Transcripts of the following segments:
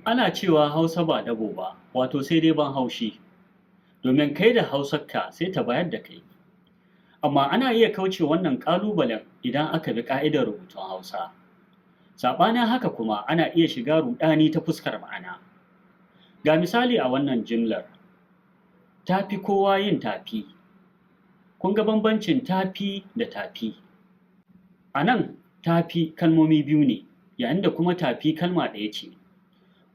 Ana cewa Hausa ba dabo ba, wato sai dai ban haushi, domin kai da Hausarka sai ta bayar da kai. Amma ana iya kauce wannan ƙalubalen idan aka bi ƙa'idar rubutun Hausa. Saɓanin haka kuma, ana iya shiga ruɗani ta fuskar ma'ana. Ga misali a wannan jimlar: Ta fi kowa yin tafi. Kun ga bambancin tafi da tafi. A nan tafi kalmomi biyu ne, yayin da kuma tafi kalma ɗaya ce.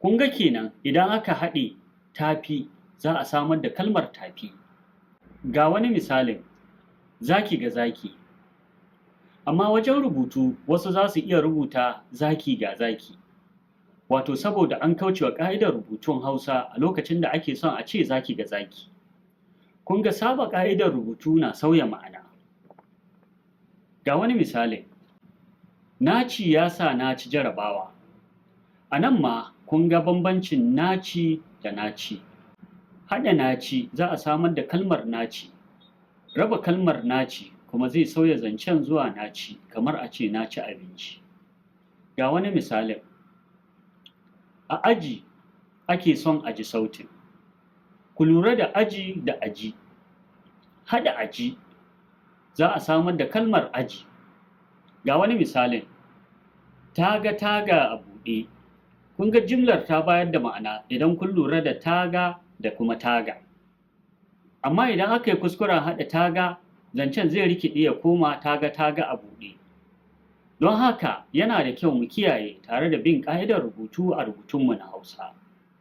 Kun ga kenan idan aka haɗe tafi, za a samar da kalmar tafi. Ga wani misalin: zaki ga zaki. Amma wajen rubutu, wasu za su iya rubuta zaki ga zaki. Wato saboda an kauce wa ƙa'idar rubutun Hausa a lokacin da ake son a ce zaki ga zaki. Kun ga saba ƙa'idar rubutu na sauya ma'ana. Ga wani misalin: naci ya sa na ci jarabawa. A nan ma kun ga bambancin naci da naci. Haɗa naci, za a samar da kalmar naci. Raba kalmar naci kuma zai sauya zancen zuwa naci, kamar a ce na ci abinci. Ga wani misalin: a aji ake son a ji sautin. Ku lura da aji da aji. Haɗa aji, za a samar da kalmar aji. Ga wani misalin: ta ga taga a buɗe. Kun ga jimlar ta bayar da ma'ana idan kun lura da taga da kuma taga. Amma idan aka yi kuskuren haɗa taga, zancen zai rikide ya koma taga taga a buɗe. Don haka yana da kyau mu kiyaye tare da bin ƙa'idar rubutu a rubutunmu na Hausa.